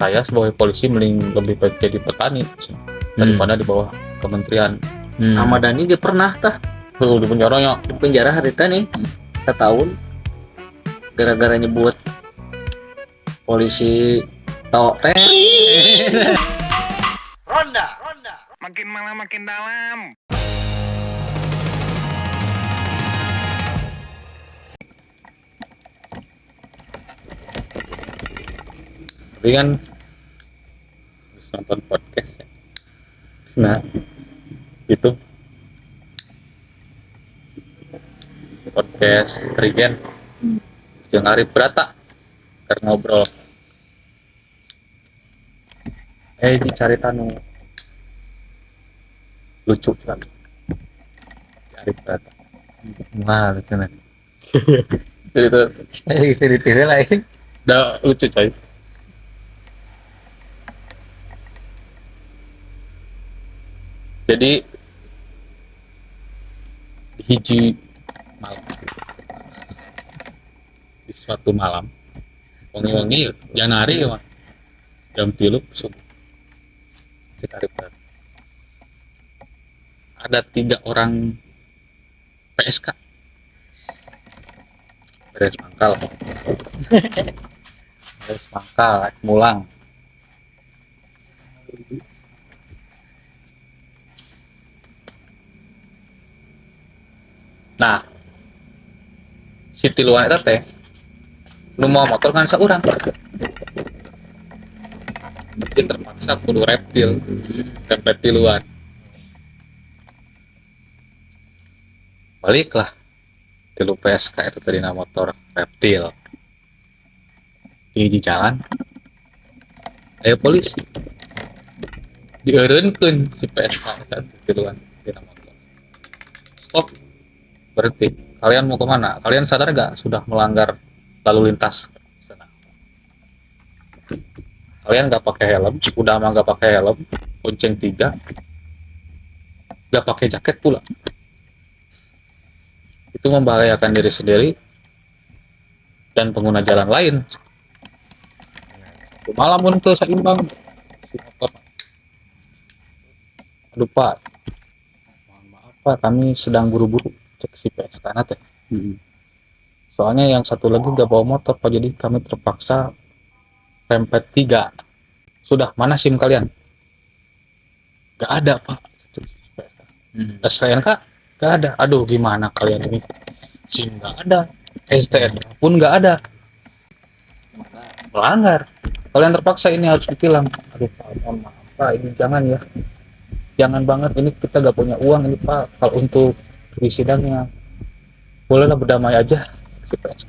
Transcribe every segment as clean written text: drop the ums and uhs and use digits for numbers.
Saya sebagai polisi mending lebih baik jadi petani daripada di bawah kementerian. Ahmad Dhani dia pernah tah. Tuh, di penjaranya. Di penjara harita nih setahun gara-gara nyebut polisi tok teh. Ronda. Makin malam makin dalam. Tapi kan habis nonton podcast ya. Nah, itu podcast Trigen jeung Arif Brata keur ngobrol. Ini carita nu lucu sekali. Si Arif Brata. Wah, lucu nah. Jadi itu Saya bisa ditiru lagi. udah lucu coy. Jadi di hiji malam, di suatu malam wengi-wengi janari mah jam 3 subuh, si Arif Brata. Ada 3 orang PSK beres mangkal. Beres mangkal mulang. Nah, si tiluan eta teh nu mawa motor kan saurang. Dia terpaksa kudu reptil, tempe tiluan. Baliklah tilu PSK itu tadi motor reptil. Di jalan ayo polisi. Dieureunkeun si PSK eta tiluan dina motor. Stop. Berhenti. Kalian mau kemana? Kalian sadar gak sudah melanggar lalu lintas? Kalian gak pakai helm, udah mah gak pakai helm, bonceng 3, gak pakai jaket pula. Itu membahayakan diri sendiri dan pengguna jalan lain. Malam pun tuh seimbang si motor. Aduh Pak, mohon maaf Pak, kami sedang buru-buru. Cek si PSK na teh. Soalnya yang satu lagi gak bawa motor Pak, jadi kami terpaksa rempet 3. Sudah, mana SIM kalian? Gak ada Pak. Cek si PSK. STNK gak ada. Aduh, gimana kalian ini? SIM gak ada, STNK pun gak ada. Melanggar. Kalian terpaksa ini harus ditilang. Aduh Pak, mohon maaf Pak, ini jangan ya. Jangan banget, ini kita gak punya uang ini Pak. Kalau untuk di sidangnya bolehlah berdamai aja si PSK.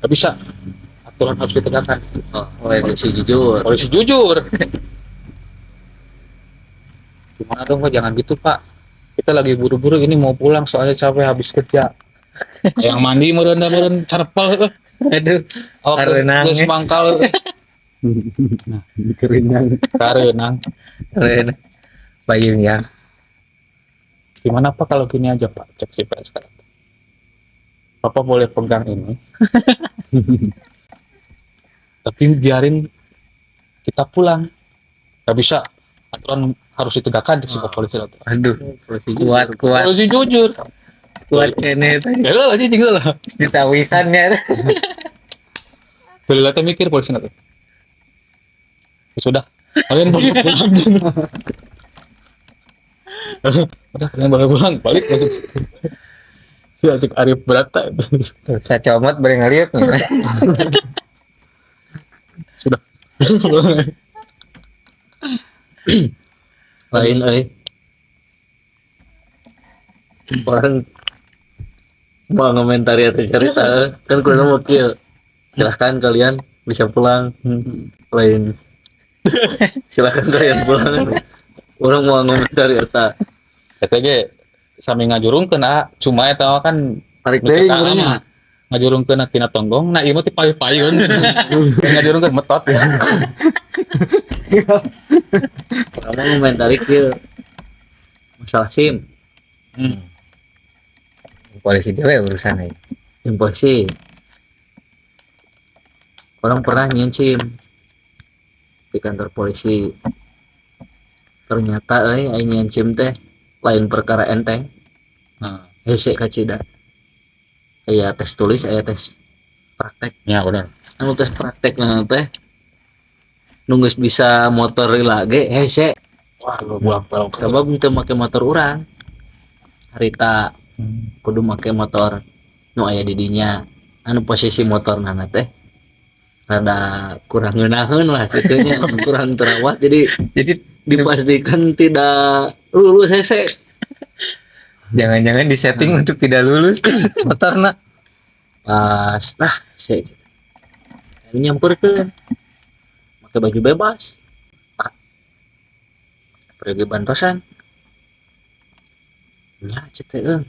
Gak bisa, aturan harus ditegakkan. Oh, polisi jujur. Polisi jujur. Gimana dong Pak, jangan gitu Pak, kita lagi buru-buru ini mau pulang soalnya capek habis kerja. Yang mandi meureun carpel. Aduh, Oh, karenang. Geus mangkal. Nah, kerenang. Karenang. Karenang. Payung ya. Gimana Pak kalau gini aja Pak, cek si PSK. Bapak boleh pegang ini. Tapi biarin kita pulang. Gak bisa, aturan harus ditegakkan di si polisi. Aduh, polisi kuat, jujur. Kuat. Polisi jujur. Kuat kene tadi. Ya lah, jadi tinggal lah. Ditawisan ya. Boleh lah mikir polisi nanti. Ya sudah, kalian boleh pulang. Udah, kalian boleh pulang, balik masuk. Si Acik Arif Brata. Saya comot beri ngeliat nih. Sudah. Lain euy. Orang mau ngomentari atau cerita kan kurang mau kieu. Silahkan kalian bisa pulang. Lain. Silahkan kalian pulang. Orang mau ngomentari eta. Eta ge sami ngajurungkeun ah, cuma eta mah kan tarik nu deui cek urangnya. mah. Ngajurungkeun tina tonggong, nah ieu mah ti payu-payun. Ngajurungkeun metot. Kamu ngomentari kieu. Masalah SIM. Polisi dewe urusan euy. Yang polisi. Urang pernah nyieun SIM di kantor polisi. Ternyata euy, aya nyieun SIM teh lain perkara enteng. Hese kacida. Aya tes tulis, aya tes praktek. Ya benar. Anu tes praktekna teh nu geus bisa motor lagi hese. Wah, lu bolak-balik. Sabab teu make motor urang. Harita kudu make motor nu aya di dinya. Anu posisi motorna teh rada kurang ngeunaheun lah kitu nya, kurang terawat, jadi dipastikan tidak lulus, hese. Jangan-jangan disetting untuk tidak lulus motorna. Pas nah hese nyamperkeun make baju bebas, Pak, pergi bantosan nya, cek teh, euy,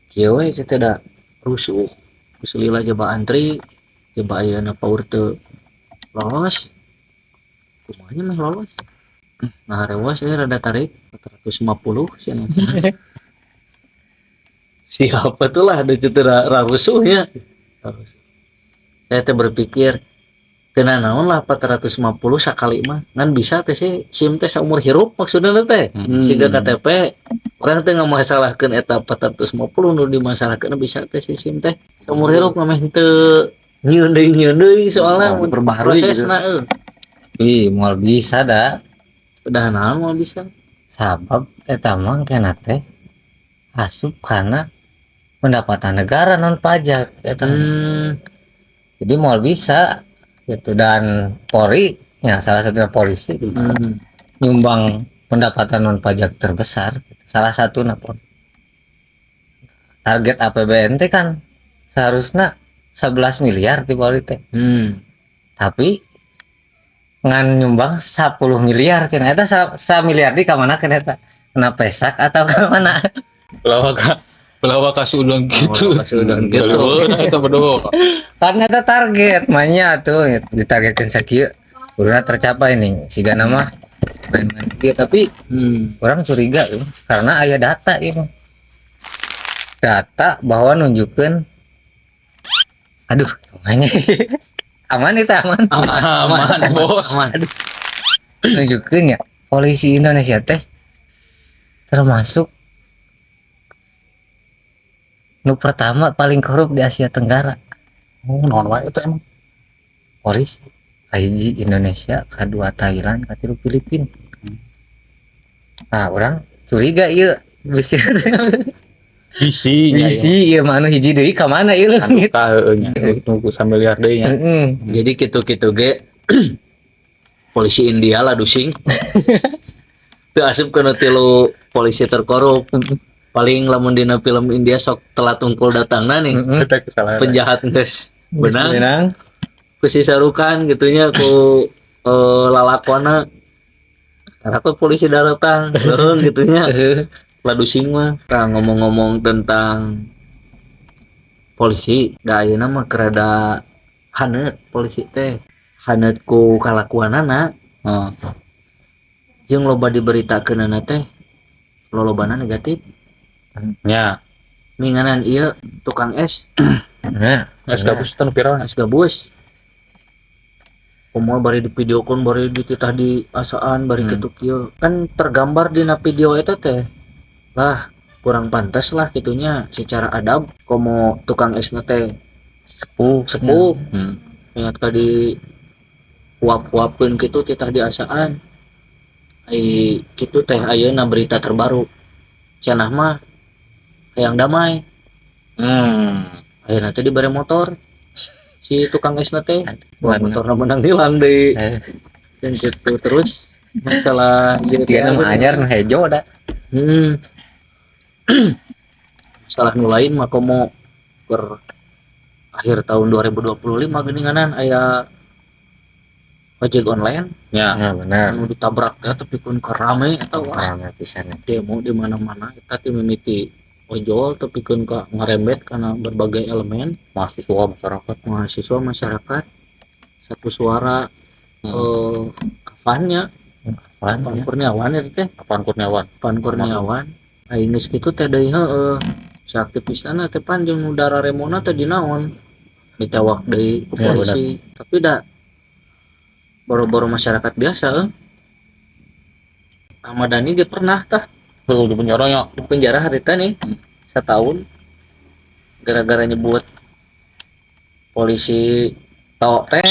kieu we, cek teh, da rusuh geus lila coba antri coba ayeuna paur teu lolos, kumaha nya mah lolos. Nah, rewas euy, rada tarik 450 cenah. Siapa tuh lah ada cek teh rusuh nya. Saya teh berpikir kena naon lah 450 sakali mah, ngan bisa teh sih SIM teh saumur hirup maksudnya teh. Siga KTP, urang teh ngamasalahkeun eta 450, nu dimasalahkeun bisa teh si SIM teh saumur hirup, ngameh teu nyieun deui, nyieun deui, soalnya Oh, diperbaharui gitu. Prosesna euy. Ih, moal bisa dah. Udah naon moal bisa? Sabab eta mah kena teh asup karena pendapatan negara non pajak eta. Jadi moal bisa gitu, dan Polri ya salah satunya polisi nyumbang pendapatan non pajak terbesar gitu. Salah satu Polri. Target APBN teh kan seharusnya 11 miliar di Polri teh. Tapi ngan nyumbang 10 miliar cenah, eta sa miliar di ka mana kan eta? Kena pesak atau ke mana? Pelawak pelawak kasih udang gitu. Kasih udang gitu. Nah, itu berdoa. Karena eta target manya tuh ditargetkan sakieu udah tercapai nih, siga nama main-main kieu, tapi urang curiga ya, karena aya data ya, Bang. Data bahwa nunjukkan, aduh, namanya aman itu, aman. Aman. Aman, bos. Aman. Nunjukkan ya, polisi Indonesia teh termasuk nu pertama paling korup di Asia Tenggara. Oh, naon wae itu emang? Polisi kahiji Indonesia, kedua Thailand, katilu Filipina. Nah, urang curiga ieu bisi. Bisi. Bisi ieu mah anu hiji deui ka mana ieu leungit. Tah heueuh nya. Nunggu sambil miliar deui nya. Heeh. Jadi kitu-kitu ge polisi India lah dusing. Teu asup kana tilu polisi terkorup. Paling lamun dina film India sok telat tungkul datangna nih. Heeh. Eta kesalahan. Penjahat geus benang Benang. ku si sarukan gitunya ku lalakona. Karena kok polisi datang, leureun gitunya. Ladusing mah. Nah, ngomong-ngomong tentang polisi, da ayeuna mah kerada haneut polisi teh. Haneut ku kalakuanana. Jeung loba diberitakeunana teh lolobana negatif. Nya. Minganan ieu tukang es. Nah, Es gabus teh nu viral. Es gabus. Kumaha bari divideokeun, bari dititah di asaan, bari kitu kieu. Kan tergambar dina video eta teh. Lah, kurang pantas lah gitunya secara adab, komo tukang esna teh sepuh. Sepuh. Ingat ka di huap-huapkeun kitu, titah di asaan. Ai kitu teh ayeuna berita terbaru cenah mah hayang damai. Ayeuna teh dibere motor si tukang esna teh. Wah, Warna. motorna menang hilang deui. Dan gitu terus masalah ieu teh. Dia nama anyar nu hejo da. Masalah nu lain mah komo per akhir tahun 2025 geuninganan aya ojek online. Ya. Nah, benar. Anu ditabrak ya, tapi pun kerame atau wah. Rame pisan. Demo di mana-mana eta ti mimiti ojol tapi ka ngarembet karena berbagai elemen. Mahasiswa, masyarakat. Mahasiswa, masyarakat satu suara. Avannya. Apaan Avan ya? Kurniawan ya teh. Avan Kurniawan. Avan Kurniawan aing geus kitu teh deui, heueuh, saaktivisna teh pan jeung udara remona teh dinaon. Dicawak deui ku Ya, polisi, tapi da boro-boro masyarakat biasa, eh. Ahmad Dhani ge pernah tah. Tuh, di penjara nya. Di penjara harita nih setahun gara-gara nyebut polisi tok teh.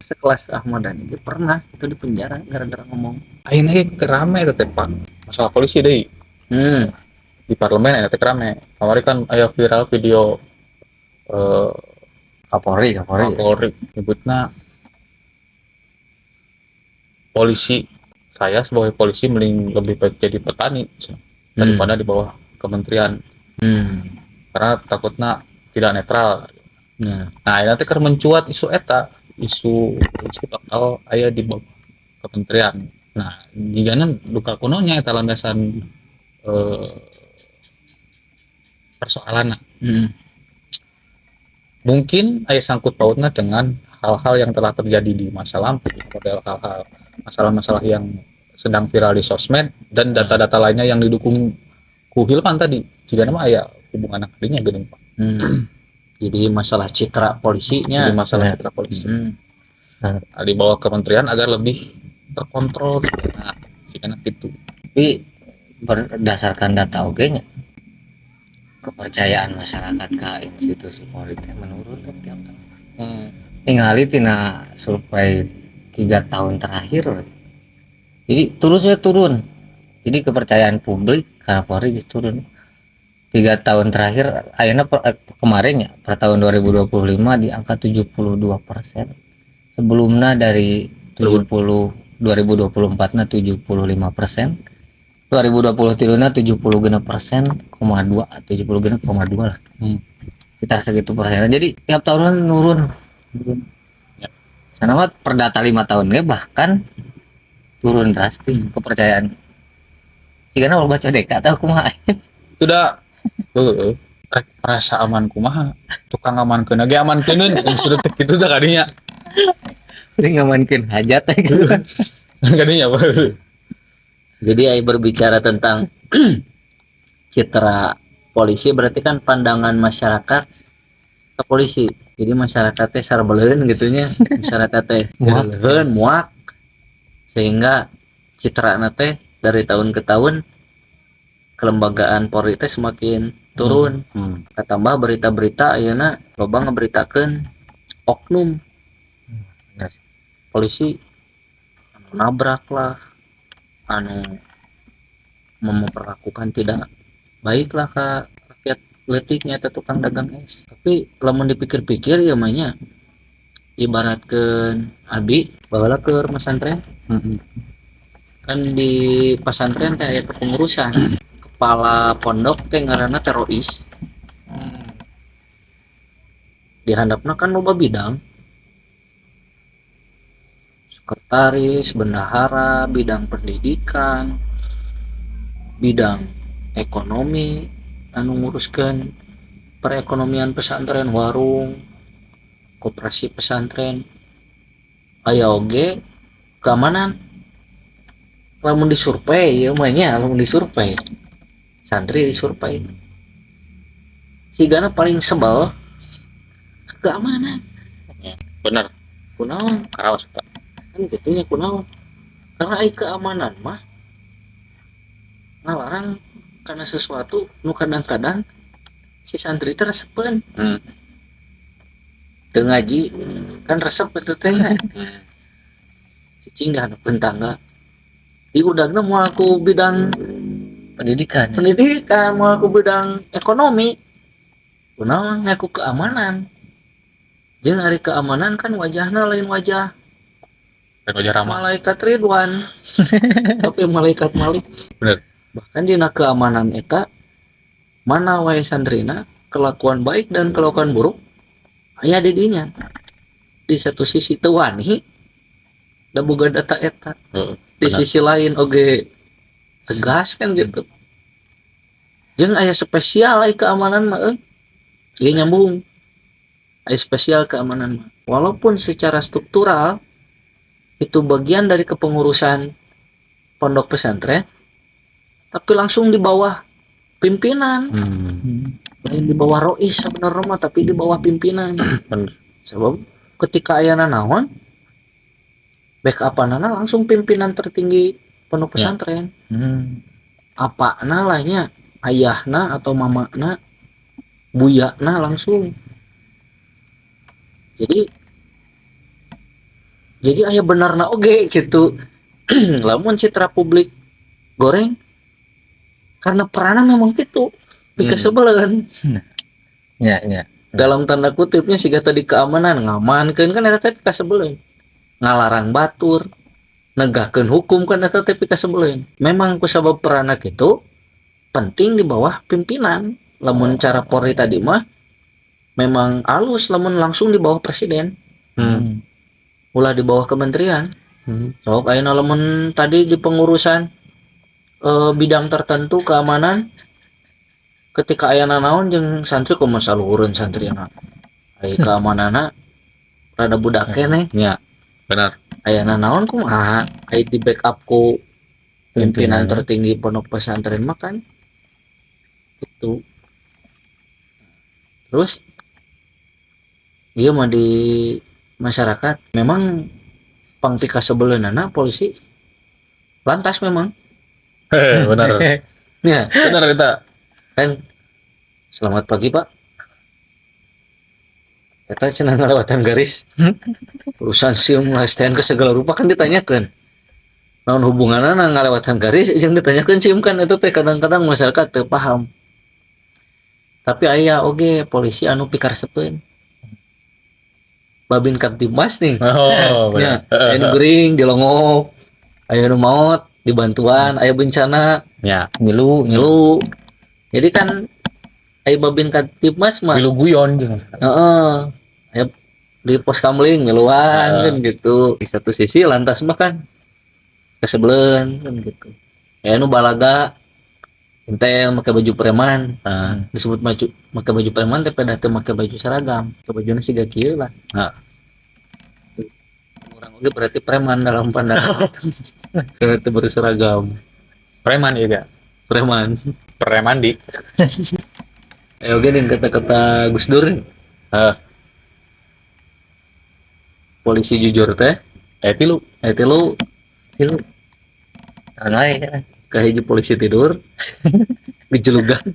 Sekelas Ahmad Dhani ge pernah itu di penjara gara-gara ngomong. Ayeuna ge rame eta teh, Pak. Masalah polisi deui. Di parlemen eta teh rame. Kamari kan aya viral video Kapolri, Kapolri. Kapolri nyebutna polisi, saya sebagai polisi mending lebih baik jadi petani daripada di bawah kementerian karena takutnya tidak netral. Nah, ini nanti keur mencuat isu eta, isu polisi bakal aya di bawah kementerian. Nah, jigana duka kunonya eta landasan persoalan. Mungkin aya sangkut pautnya dengan hal-hal yang telah terjadi di masa lampau, model hal-hal masalah-masalah yang sedang viral di sosmed dan data-data lainnya yang didukung ku Hilman tadi. Jigana mah aya hubungan kadinya geuning, Pak. Jadi masalah citra polisinya. Jadi masalah citra polisi. Nah. Di bawah kementerian agar lebih terkontrol. Nah, jigana gitu. Tapi berdasarkan data oge nya, kepercayaan masyarakat ke institusi Polri teh menurun kan tiap tahun. Ningali tina survei 3 tahun terakhir we. Jadi terusnya turun. Jadi kepercayaan publik ke Polri geus turun. 3 tahun terakhir ayeuna kemarin ya, per tahun 2025 di angka 72%. Sebelumnya dari 70, 2024 na 75%, 2023 na 76,2%, 76,2 lah. Sekitar segitu persen. Jadi tiap tahun nurun. Ya. Sana mah per data 5 tahun ge bahkan turun drastis kepercayaan. Jika mau baca deka atau kumaha. Sudah, heeh. Rek merasa aman kumaha, tukang amankeun ge amankeun sudah teh kitu teh kadinya. Ini ngamankeun hajat teh gitu kan. Kadinya apa? Jadi ai berbicara tentang citra polisi berarti kan pandangan masyarakat ke polisi. Jadi masyarakat teh sarbeleun gitu nya, masyarakat teh Muak. muak, muak. Sehingga citra teh dari tahun ke tahun kelembagaan Polri teh semakin turun. Katambah berita-berita ayeuna loba ngeberitakeun oknum polisi anu nabrak lah, anu memperlakukan tidak baik lah ke rakyat leutiknya atau tukang dagang es. Tapi lamun dipikir-pikir ya mah nya, ibaratkeun abi baheula ke pesantren kan, di pesantren teh aya kepengurusan, kepala pondok teh ngaranna teh rois. Di handapna kan loba bidang, sekretaris, bendahara, bidang pendidikan, bidang ekonomi anu nguruskeun perekonomian pesantren, warung, koperasi pesantren, aya oge keamanan. Lamun disurvei ieu mah nya, lamun disurvei santri, disurvei sigana paling sebel keamanan. Bener. Kunaon? Karaos, Pak. Kan gitu nya, kunaon? Karena ai keamanan mah ngalarang karena sesuatu nu kadang-kadang si santri teh resepeun. Teu ngaji kan resep itu teh. Cicing di handapeun tangga di udagna moal ku bidang Pendidikan ya. Pendidikan, moal ku bidang ekonomi, kunaon ngaku keamanan? Jeung ari keamanan kan wajahna lain wajah Dan wajah ramah. Malaikat Ridwan, tapi malaikat Malik. Bahkan dina keamanan eta mana wae santrina kelakuan baik dan kelakuan buruk aya di dinya. Di satu sisi teu wani da boga data eta, di sisi lain oge tegas kan gitu. Jeung aya spesial ai keamanan mah euy. Ieu nyambung, aya spesial keamanan mah walaupun secara struktural itu bagian dari kepengurusan pondok pesantren, tapi langsung di bawah pimpinan. Lain di bawah rois sebenarnya mah, tapi di bawah pimpinan. Bener. Sebab ketika ayana naon, backup-anana langsung pimpinan tertinggi pondok pesantren. Apana lah nya, ayahna atau mamana, buyana langsung. Jadi aya benarna oge gitu. Lamun citra publik goreng karena perannya memang gitu, pikasebeleun. Ya, ya. Dalam tanda kutipnya siga tadi keamanan ngamankeun kan eta teh pikasebeleun. Ngalarang batur, negakkeun hukum kan eta teh pikasebeleun. Memang kusabab peranna kitu penting di bawah pimpinan. Lamun cara Polri tadi mah memang alus lamun langsung di bawah presiden. Ulah di bawah kementerian. Sok ayeuna lamun tadi di pengurusan bidang tertentu keamanan, ketika aya naon jeung santri, kumaha saluhureun santri na, aya keamananna rada budak keneh. Ya, benar. Aya naon kumaha, aya di backup ku pimpinan Pimpinan. Tertinggi pondok pesantren mah kan itu. Terus dia mah di masyarakat memang pangpikasebeleunana polisi lantas memang. Benar. Ya. Benar kita. Kan selamat pagi, Pak, eta cenah ngalewatan garis, urusan SIM, STNK segala rupa kan ditanyakan naon hubunganna ngalewatan garis jeung ditanyakan SIM. Kan itu teh kadang-kadang masyarakat teu paham, tapi aya oge polisi anu pikaresepeun Babin Kamtibmas nih. Oh, Ya, benar. aya nu gering dilongok, aya nu maot dibantuan, aya bencana Ngilu, ngilu. Ngilu. Jadi kan aya Babin Kamtibmas mah Milu guyon jeung. heeh, aya di pos kamling ngiluan kan gitu. Di satu sisi lantas mah kan kesebelen kan gitu. Ya nu balaga intel make baju preman. Nah, Disebut baju make baju preman tapi da teu make baju seragam. Make bajuna siga kieu lah. Nah. Urang oge berarti preman dalam pandangan. Karena teu berseragam. Preman iya. Preman. Preman di. Ayo oge dengan kata-kata Gus Dur. Heeh. Polisi jujur teh Eh tilu. eh tilu. Tilu. Tahun wae kan. Kahiji polisi tidur dijelugan,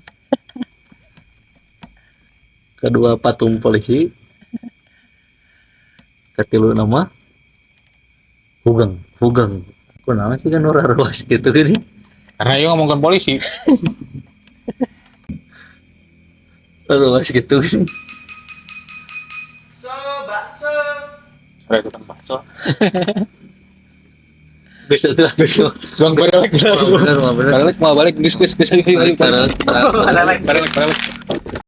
kedua patung polisi, katilu nama Hugeng. Hugeng. Kunaon sih kan ora ruas gitu gini? Karena iya ngomongkan polisi. Ruas gitu gini. Udah ikutan bakso. Geus atuh, geus. Bang balik. Bener mah bener. Balik mau balik, geus geus geus, ayo, ayo, ayo. Balik, balik. Balik balik.